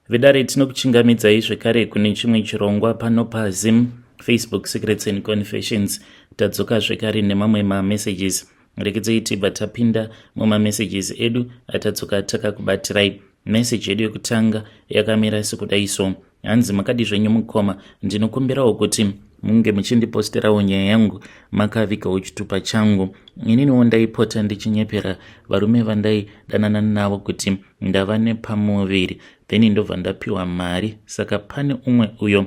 Vedare, tinokuchingamidzai zvekare kune chimwe chirongwa pano paZim Facebook Secrets and Confessions. Tadzoka zvekare nemamwe mamessages. Rekedzei tibva tapinda mumamessages edu atadzoka takakubatirai. Meseji yedu yekutanga yakamira sekudai so. Hanzi, "Makadi zvenyu mukoma? Ndinokumbirawo kuti munge muchindiposterawo nyaya yangu makavigawo chitupa changu. Ininiwo ndaipota ndichinyepera varume vandaidanana navo kuti ndava nepamuviri, then ndobva ndapiwa mari. Saka pane umwe uyo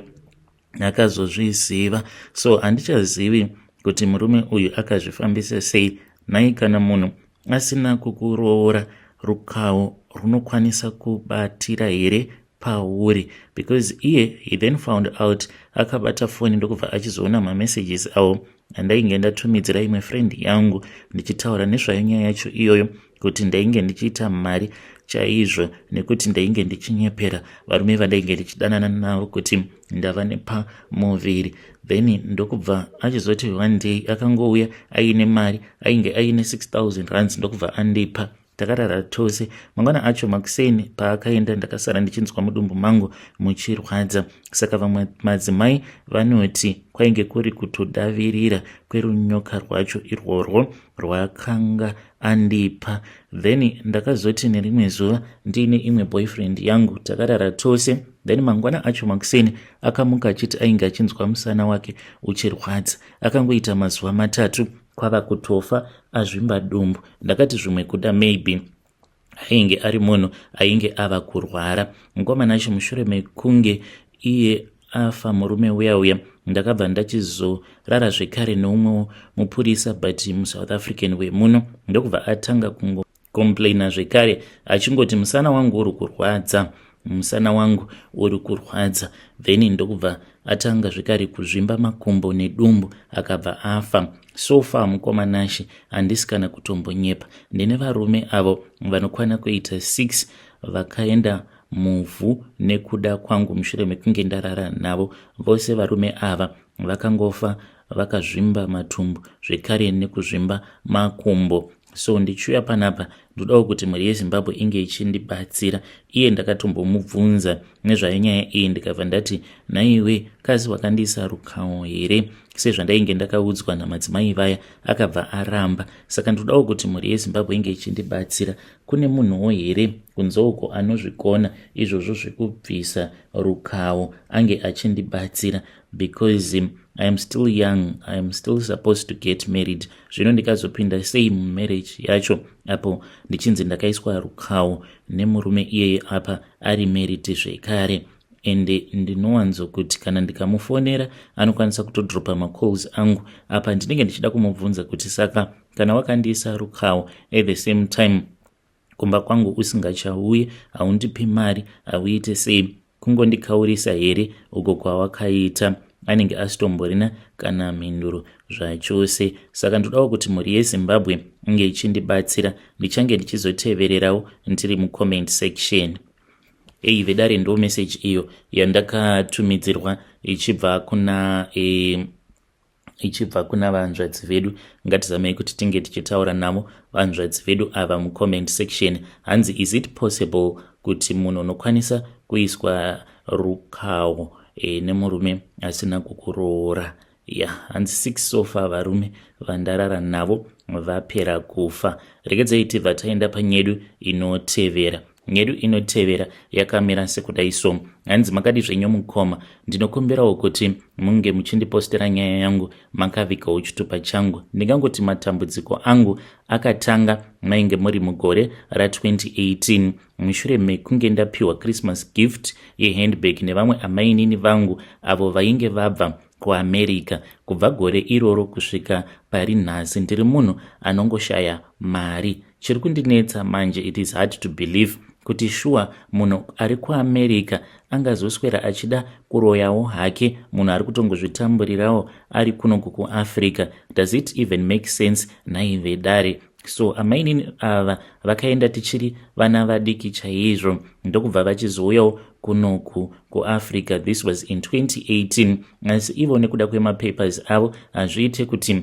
akazozviziva, so handichazivi kuti murume uyu akazvifambisa sei. Nhai, kana munhu asina kukuroora, rukawo runokwanisa kubatira here pauri? Because iye, he then found out, akabata foni ndokubva achizoona mamessages avo andainge ndatumidzira imwe friend yangu ndichitaura nezvayo nyaya yacho iyoyo, kuti ndainge ndichiita mari chaizvo nekuti ndainge ndichinyepera varume vandainge ndichidanana navo kuti ndava nepamuviri. Then ndokubva achizoti one day akangouya aine mari, ainge aine 6000 rands, ndokubva andipa. Takarara tose. Mangwana acho makuseni paakaenda, ndakasara ndichinzwa mudumbu mangu muchirwadza. Saka vamwe madzimai vanoti kwainge kuri kutodavirira kwerunyoka rwacho irworwo rwakanga andipa. Then ndakazoti nerimwe zuva ndiine imwe boyfriend yangu, takarara tose. Then mangwana acho makuseni akamuka achiti ainge achinzwa musana wake uchirwadza. Akangoita mazuva 3 kwava kutofa azvimba dumbu. Ndakati zvimwe kuda maybe ainge ari munhu ainge ava kurwara. Mukomana acho, mushure mekunge iye afa murume uya uya, ndakabva ndachizorara zvekare neumwewo mupurisa, but muSouth African wemuno. Ndokubva atanga kungocomplaina zvekare achingoti, 'Musana wangu uri kurwadza, musana wangu uri kurwadza.' Then ndokubva atanga zvekare kuzvimba makumbo nedumbu, akabva afa. So far, mukoma Nashe, handisi kana kutombonyepa, ndine varume avo vanokwana kuita 6 vakaenda muvhu nekuda kwangu mushure mekunge ndarara navo. Vose varume ava vakangofa vakazvimba matumbu zvekare nekuzvimba makumbo. So ndichiuya panapa, ndodawo kuti mhuri yeZimbabwe inge ichindibatsira. Iye ndakatombomubvunza nezvayo nyaya iyi, ndikabva ndati, 'Nhaiwe, kazi wakandiisa rukawo here sezvandainge ndakaudzwa namadzimai vaya?' Akabva aramba. Saka ndodawo kuti mhuri yeZimbabwe inge ichindibatsira. Kune munhuwo here kunze uko anozvikona izvozvo zvekubvisa rukawo, ange achindibatsira? Because I am still young, I am still supposed to get married. Zvino ndikazopinda sei mumarriage yacho apo ndichinzi ndakaiswa rukawo nemurume iyeye, apa ari married zvekare? Ende ndinowanzokuti kana ndikamufonera anokwanisa kutodropa macalls angu. Apa ndinenge ndichida kumubvunza kuti, saka kana wakandiisa rukawo, at the same time kumba kwangu usingachauyi, haundipi mari, hauite sei, kungondikaurisa here uko kwawakaita?" Anenge asitomborina kana mhinduro zvachose. Saka ndodawo kuti mhuri yeZimbabwe inge ichindibatsira. Ndichange ndichizotevererawo ndiri mucomment section. Ei vedare, ndo meseji iyo yandakatumidzirwa ichibva kuna vanzvadzi vedu. Ngatizamei kuti tinge tichitaura navo vanzvadzi vedu ava mucomment section. Hanzi, is it possible kuti munhu unokwanisa kuiswa rukawo nemurume asina kukuroora? Ya, hanzi, 6 so far varume vandarara navo vapera kufa. Regedzai tibva taenda panyedu inotevera. Nyedu inotevera yakamira sekudai so. Hanzi, "Makadi zvenyu mukoma? Ndinokumbirawo kuti munge muchindipostera nyaya yangu makavigawo chitupa changu. Ndingangoti matambudziko angu akatanga mainge muri mugore ra2018, mushure mekunge ndapiwa Christmas gift yehandbag nevamwe amainini vangu avo vainge vabva kuAmerica. Kubva gore iroro kusvika pari nhasi, ndiri munhu anongoshaya mari. Chiri kundinetsa manje, it is hard to believe kuti shuwa munhu ari kuAmerica angazoswera achida kuroyawo hake munhu ari kutongozvitamburirawo ari kunoku kuAfrica. Does it even make sense, nhai vedare? So amainini ava vakaenda tichiri vana vadiki chaizvo, ndokubva vachizouyawo kunoku kuAfrica. This was in 2018. Asi ivo nekuda kwemapapers avo hazviite kuti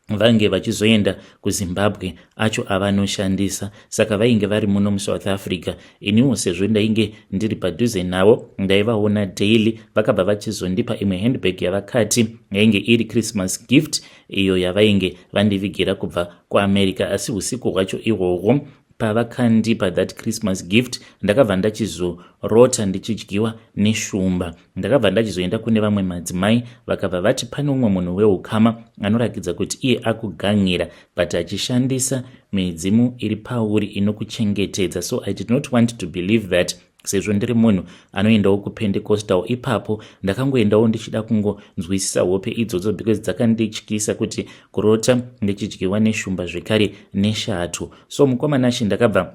Vange vachizoenda kuZimbabwe acho avanoshandisa, saka vainge vari muno muSouth Africa. Iniwo sezvo ndainge ndiri padhuze navo, ndaivaona daily. Vakabva vachizondipa imwe handbag yavakati yainge iri Christmas gift, iyo yavainge vandivigira kubva kuAmerica. Asi usiku hwacho ihwohwo pavakandipa that Christmas gift, ndakabva ndachizorota ndichidyiwa neshumba. Ndakabva ndachizoenda kune vamwe madzimai, vakabva vati pane umwe munhu weukama anorakidza kuti iye akugangira, but achishandisa midzimu iri pauri inokuchengetedza. So I did not want to believe that, sezvo ndiri munhu anoendawo kuPentecostal. Ipapo ndakangoendawo ndichida kungonzwisisa hope idzodzo, because dzakandityisa kuti kurota ndichidyiwa neshumba, zvekare neshato. So mukoma Nashe, ndakabva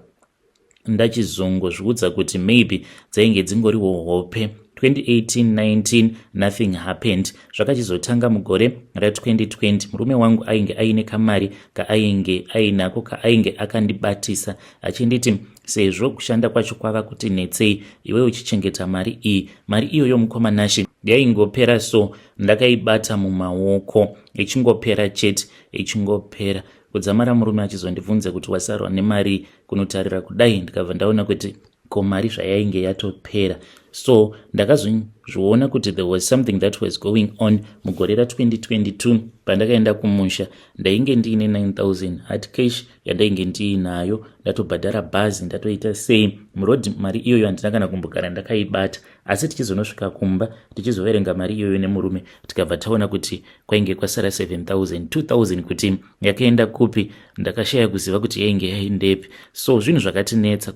ndachizongozviudza kuti maybe dzainge dzingoriwo hope. 2018-19, nothing happened. Zvakachizotanga mugore ra2020. Murume wangu ainge aine kamari kaainge ainako, kaainge akandibatisa achinditi sezvo kushanda kwacho kwava kuti netsei, iwe uchichengeta mari iyi. Mari iyoyo, mukoma Nashe, yaingopera. So ndakaibata mumaoko, ichingopera chete, ichingopera, kudzamara murume achizondibvunza kuti wasarwa nemari. Kunotarira kudai, ndikabva ndaona kuti ko mari zvayainge yatopera. So ndakazozviona kuti there was something that was going on. Mugore ra2022 pandakaenda kumusha, ndainge ndiine 9000 hard cash yandainge ndiinayo, ndatobhadhara bhazi, ndatoita sei murodhi. Mari iyoyo handina kana kumbogara ndakaibata, asi tichizonosvika kumba, tichizoverenga mari iyoyo nemurume, tikabva taona kuti kwainge kwasara 7000. 2000 kuti yakaenda kupi, ndakashaya kuziva kuti yainge yaendepi. So zvinhu zvakatinetsa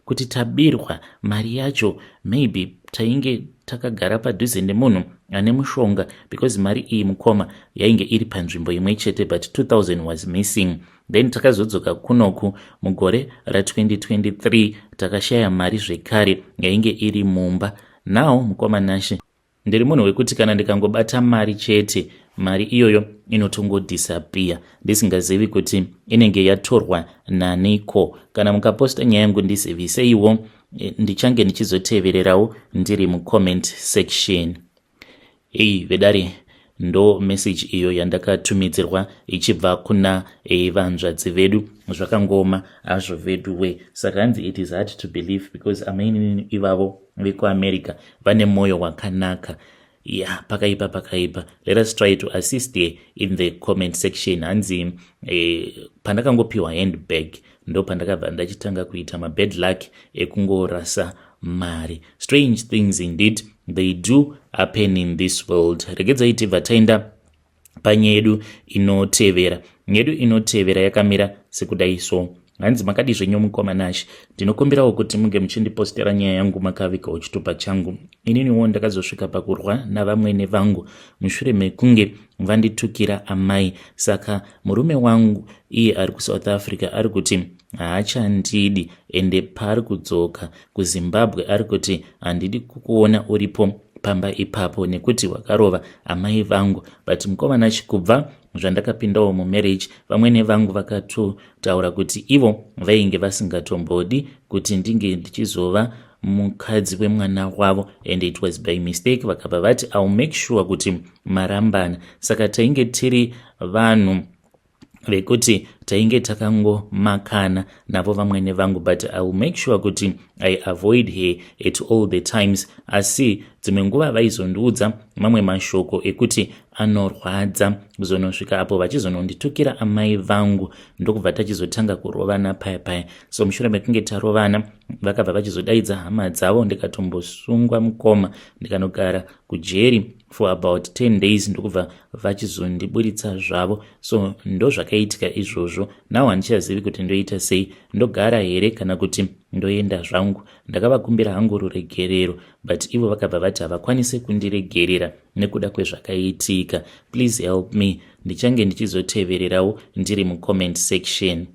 kuti tabirwa mari yacho. Maybe tainge takagara padhuze nemunhu ane mushonga, because mari iyi, mukoma, yainge iri panzvimbo imwe chete, but 2000 was missing. Then takazodzoka kunoku mugore ra2023, takashaya mari zvekare yainge iri mumba. Now, mukoma Nashe, ndiri munhu wekuti kana ndikangobata mari chete, mari iyoyo inotongodisappear, ndisingazivi kuti inenge yatorwa naniko. Kana mukaposta nyaya yangu, ndiziviseiwo, ndichange ndichizotevererawo ndiri mucomment section. Ei vedare, ndo message iyo yandakatumidzirwa ichibva kuna vanzvadzi vedu. Zvakangoma hazvo vedu we. Saka hanzi it is hard to believe because amainini ivavo vekuAmerica vane mwoyo wakanaka. Ya, pakaipa, pakaipa. Let us try to assist here in the comment section. Hanzi pandakangopiwa handbag, ndo pandakabva ndachitanga kuita mabad luck ekungorasa mari. Strange things indeed, they do happen in this world. Regedzai tibva taenda panyaya yedu inotevera. Nyaya yedu inotevera yakamira sekudai so. Hanzi, "Makadi zvenyu mukoma Nashe? Ndinokumbirawo kuti munge muchindipostera nyaya yangu makavigawo chitupa changu. Ininiwo ndakazosvika pakurwa navamwene vangu mushure mekunge vanditukira amai. Saka murume wangu iye ari kuSouth Africa ari kuti haachandidi, ende paari kudzoka kuZimbabwe ari kuti handidi kukuona uripo pamba ipapo nekuti wakarova amai vangu. But mukoma Nashe, kubva zvandakapindawo mumarriage, vamwene vangu vakatotaura kuti ivo vainge vasingatombodi kuti ndinge ndichizova mukadzi wemwana wavo, and it was by mistake. Vakabva vati I will make sure kuti marambana. Saka tainge tiri vanhu vekuti tainge takangomakana navo vamwene vangu, but I will make sure kuti I avoid her at all the times. Asi dzimwe nguva vaizondiudza mamwe mashoko ekuti anorwadza, kuzonosvika apo vachizononditukira amai vangu, ndokubva tachizotanga kurovana paya paya. So mushure mekunge tarovana, vakabva vachizodaidza hama dzavo, ndikatombosungwa, mukoma, ndikanogara kujeri for about 10 days, ndokubva vachizondiburitsa zvavo. So ndo zvakaitika izvozvo. Now handichazivi kuti ndoita sei. Ndogara here kana kuti ndoenda zvangu? Ndakavakumbira hangu ruregerero, but ivo vakabva vati havakwanisi kundiregerera nekuda kwezvakaitika. Please help me. Ndichange ndichizotevererawo ndiri mucomment section."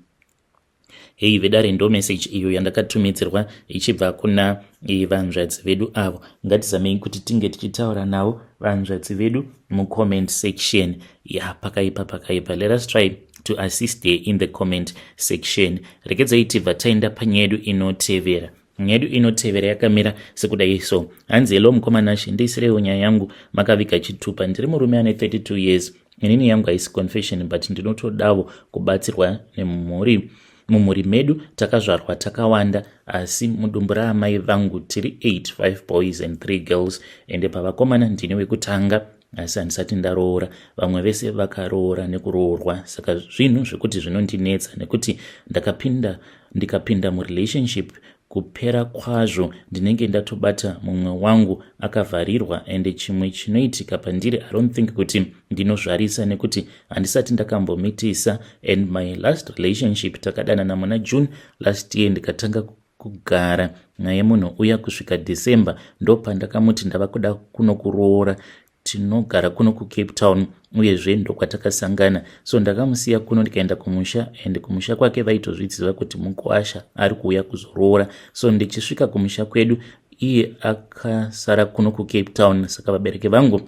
Hei vedare, ndo message iyo yandakatumidzirwa ichibva kuna vanzvadzi vedu avo. Ngatizamei kuti tinge tichitaura navo vanzvadzi vedu mucomment section. Ya, pakaipa, pakaipa. Let us try to assist here in the comment section. Regedzai tibva taenda panyaya yedu inotevera. Nyaya yedu inotevera yakamira sekudai so. Hanzi, "Hello mukoma Nashe, ndiisirewo nyaya yangu makaviga chitupa. Ndiri murume ane 32 years. Inini yangu haisi confession, but ndinotodavo kubatsirwa nemhuri. Mumhuri medu takazvarwa takawanda, asi mudumbu raamai vangu tiri 8, 5 boys and 3 girls. Ende pavakomana ndini wekutanga, asi handisati ndaroora. Vamwe vese vakaroora nekuroorwa. Saka zvinhu zvekuti zvinondinetsa nekuti ndakapinda, ndikapinda murelationship, kupera kwazvo ndinenge ndatobata mumwe wangu akavharirwa. Ende chimwe chinoitika pandiri, I don't think kuti ndinozvarisa nekuti handisati ndakambomitisa. And my last relationship, takadanana muna June last year, ndikatanga kugara naye munhu uya kusvika December. Ndopandakamuti ndava kuda kuno kuroora. Tinogara kuno kuCape Town, uyezve ndokwatakasangana. So ndakamusiya kuno, ndikaenda kumusha, and kumusha kwake vaitozviziva kuti mukwasha ari kuuya kuzoroora. So ndichisvika kumusha kwedu, iye akasara kuno kuCape Town. Saka vabereki vangu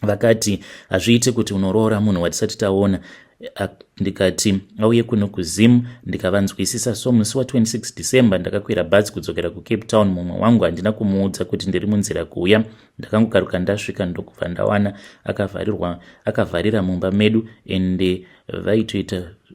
vakati hazviiti kuti unoroora munhu watisati taona. Ndikati auye kuno kuZim, ndikavanzwisisa. So musi wa26 December ndakakwira bhazi kudzokera kuCape Town. Mumwe wangu handina kumuudza kuti ndiri munzira kuuya. Ndakangokaruka ndasvika, ndokubva ndawana akavharirwa, akavharira mumba medu, ende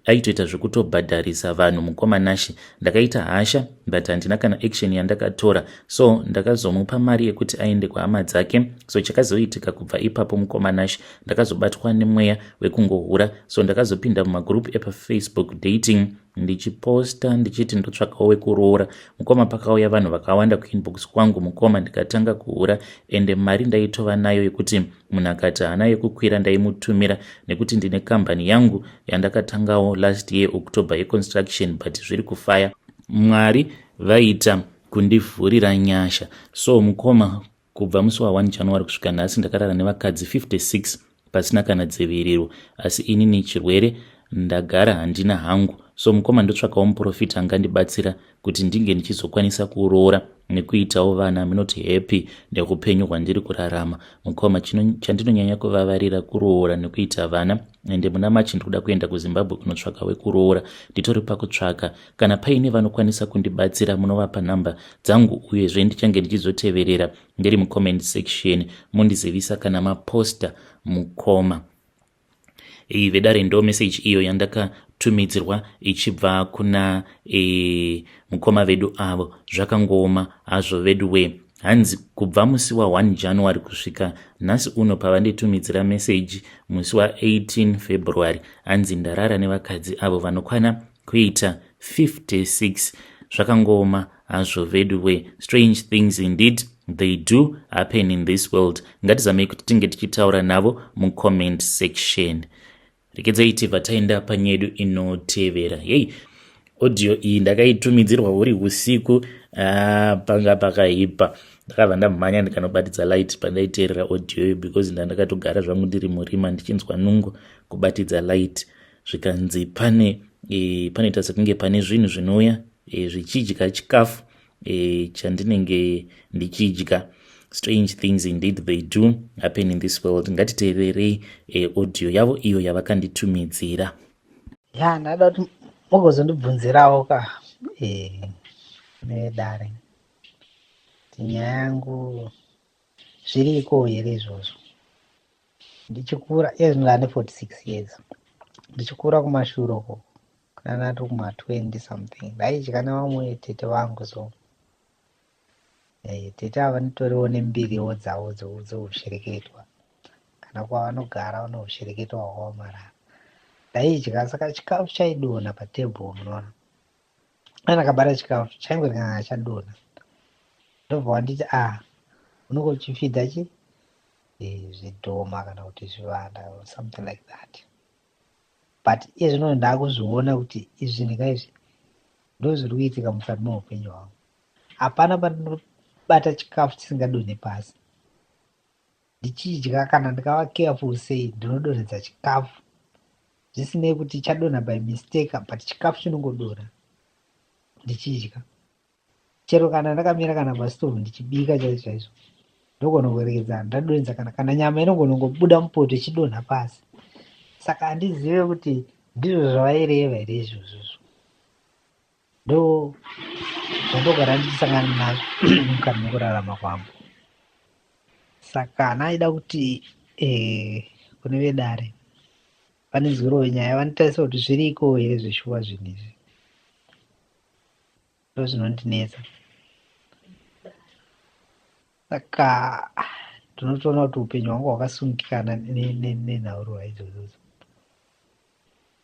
aitoita zvekutobhadharisa vanhu. Mukoma Nashe, ndakaita hasha, but handina kana action yandakatora. So ndakazomupa mari yekuti aende kuhama dzake. So chakazoitika kubva ipapo, mukoma Nashe, ndakazobatwa nemweya wekungohura. So ndakazopinda mumagroup epaFacebook dating, ndichiposta ndichiti ndotsvakawo wekuroora. Mukoma, pakauya vanhu vakawanda kuinbox kwangu, mukoma, ndikatanga kuhura. Ende mari ndaitova nayo yekuti munhu akati haana yekukwira, ndaimutumira, nekuti ndine kambani yangu yandakatangawo last year October yeconstruction, but zviri kufaya. Mwari vaita kundivhurira nyasha. So mukoma, kubva musi wa1 January kusvika nhasi, ndakarara nevakadzi 56 pasina kana dziviriro. Asi inini chirwere ndagara handina hangu. So mukoma, ndotsvakawo muprofita angandibatsira kuti ndinge ndichizokwanisa kuroora nekuitawo vana. Munoti happy neupenyu hwandiri kurarama. Mukoma, chandinonyanya kuvavarira kuroora nekuita vana. Ende muna March ndikuda kuenda kuZimbabwe kunotsvaka wekuroora. Nditori pakutsvaka. Kana paine vanokwanisa kundibatsira, munovapa nhamba dzangu. Uyezve ndichange ndichizoteverera ndiri mucomment section, mundizivisa kana maposta, mukoma. Iyi, vedare, ndo message iyo yandakatumidzirwa ichibva kuna mukoma vedu avo. Zvakangooma hazvo vedu we. Hanzi kubva musi wa1 January kusvika nhasi uno pavanditumidzira meseji musi wa18 February, hanzi ndarara nevakadzi avo vanokwana kuita 56. Zvakangooma hazvo vedu we. Strange things indeed, they do happen in this world. Ngatizamei kuti tinge tichitaura navo mucomment section. Rekedzai tibva taenda panyedu inotevera. Yei, audio iyi ndakaitumidzirwa huri usiku. Ah, panga pakaipa. Ndakabva ndamhanya ndikanobatidza light pandaiteerera audio iyo, because ndandakatogara zvangu ndiri murima, ndichinzwa nungo kubatidza light. Zvikanzi pane panoita sekunge pane zvinhu zvinouya zvichidya chikafu chandinenge ndichidya. Strange things indeed, they do happen in this world. Ngatiteererei audio yavo iyo yavakanditumidzira. Ya, ndada kuti mugozondibvunzirawo ka nedare kuti nyaya yangu zviriko here izvozvo. Ndichikura, iye zvino ndane 46 years, ndichikura kumashure uko kana ndiri kuma20 something, ndaidya nevamwe tete vangu. So tete ava nitoriwo nembiriwo dzavo dzoushereketwa, kana kwavanogara vanoushereketwa hwakaomarara. Ndaidya, saka chikafu chaidonha patebhuru. Munoona, ndakabata chikafu chaingorikana chadonha, ndobva wanditi, "A, unenge uchifidha chi zvidhoma kana kuti zvivanda," or something like that. But iye zvino ndaakuzviona kuti izvi zvinhu kaizvi ndo zviri kuitika mukati meupenyu hwangu. Hapana pandinobata chikafu chisingadonhe pasi ndichidya. Kana ndikava careful sei, ndinodonhedza chikafu, zvisinei kuti chadonha by mistake, but chikafu chinongodonha ndichidya. Chero kana ndakamira kana pastovhu ndichibika chaizvo chaizvo, ndogona kurekedza ndadonhedza kana nyama inogona kungobuda mupoto ichidonha pasi. Saka handizive kuti ndizvo zvavaireva here izvozvozvo. Ndo zvandogara ndichisangana nazvo mukati mekurarama kwangu. Saka naida kuti kune vedare. Vandinzwirewo nyaya, vanditarisa kuti zviriko here zveshuwa zvinhu izvi. Ndozvinondinetsa. Saka ndinotoona kuti upenyu hwangu hwakasungikana nenhaurwa idzodzo.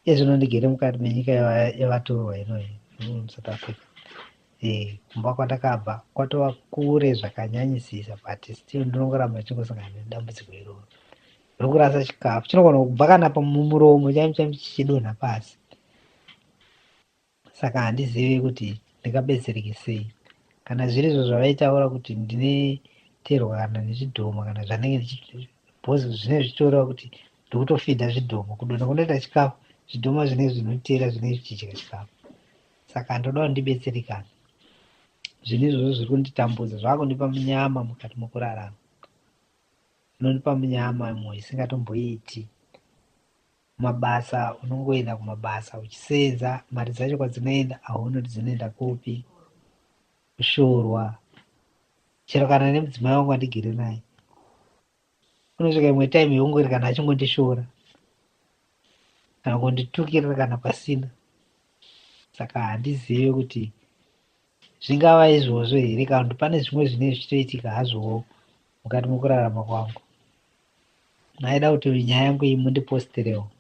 Iye zvino ndigere mukati menyika yavatorwa inoyi muSouth Africa. Kumba kwandakabva kwatova kure zvakanyanyisisa but still ndinongoramba ndichingosangana nedambudziko iroro rokurasa chikafu. Chinogona kubva kana mumuromo chaimo chaimo chichidonha pasi. Saka handizivi kuti ndingabetsereke sei kana zviri izvo zvavaitaura kuti ndineterwa kana nezvidhoma kana zvanenge because zvinenge zvichitoreva kuti ndikutofidha zvidhoma. Kudonha kunoita chikafu, zvidhoma zvinenge zvinotera zvinenge zvichidya chikafu. Saka ndoda kuti ndibetserekane. Zvinhu izvozvo zviri kunditambudza, zvakundipa munyama mukati mokurarama. Zvinondipa munyama imwe isingatomboiti. Mabasa unongoenda kumabasa uchisenza, mari dzacho kwadzinoenda hauoni kuti dzinoenda kupi. Kushorwa chero kana nemudzimai wangu wandigere naye unosvika imwe time yeungori kana achingondishora kana kunditukirira kana pasina. Saka handizive kuti zvingava izvozvo here kana kuti pane zvimwe zvinenge zvichitoitika hazvowo mukati mekurarama kwangu. Maida kuti nyaya yangu iyi mundiposterewo,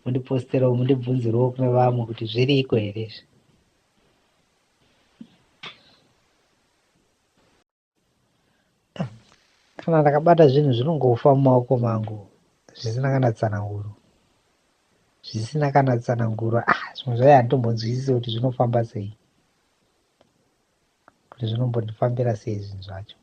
mundiposterewo, mundibvunzirewo kune vamwe kuti zviriko here izvi. Kana ndakabata zvinhu zvinongofa mumaoko mangu zvisina kana tsananguro, zvisina kana tsananguro. Zvimwe zvayo handitombonzwisisi kuti zvinofamba sei, kuti zvinombondifambira sei zvinhu zvacho.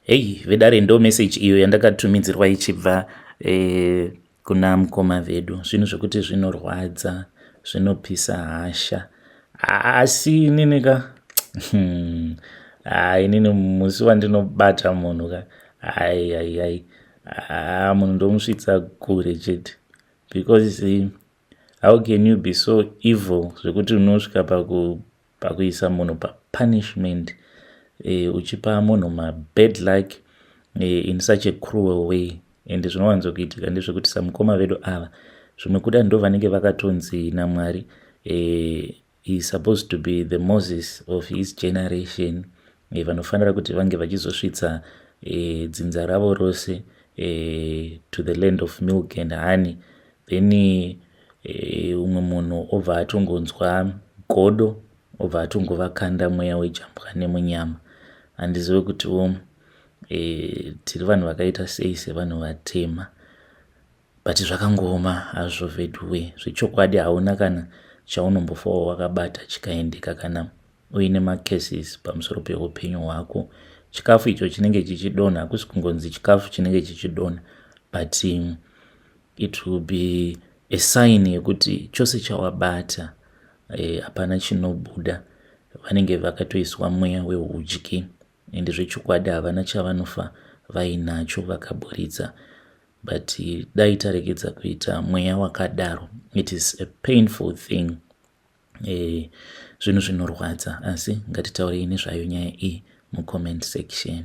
Hey, vedare ndo message iyo yandakatumidzirwa ichibva kuna mukoma vedu. Zvinhu zvekuti zvinorwadza, zvinopisa hasha. Asi inini ka inini musi wandinobata munhu ka, ai ai ai, munhu ndomusvitsa kure chete, because how can you be so evil zvekuti unosvika pakuisa munhu papunishment, uchipa munhu mabad luck in such a cruel way. And zvinowanzokuitika ndezvekuti samukoma vedu ava, zvimwe kuda ndo vanenge vakatonzi naMwari he is supposed to be the Moses of his generation, vanofanira kuti vange vachizosvitsa dzinza ravo rose to the land of milk and honey. Then umwe munhu obva atongonzwa godo, obva atongovakanda mweya wejambwa nemunyama. Handizive kutiwo tiri vanhu vakaita sei sevanhu vatema, but zvakangooma hazvo veduwe. Zvechokwadi hauna kana chaunombofawo wakabata chikaendeka kana uine macases pamusoro peupenyu hwako. Chikafu icho chinenge chichidonha, hakusi kungonzi chikafu chinenge chichidonha, but it will be a sign yekuti chose chawabata hapana chinobuda. Vanenge vakatoiswa mweya wehudyi, and zvechokwadi havana chavanofa vainacho vakaburitsa. But dai taregedza kuita mweya wakadaro. It is a painful thing, zvinhu zvinorwadza, asi ngatitaurei nezvayo nyaya iyi mucomment section.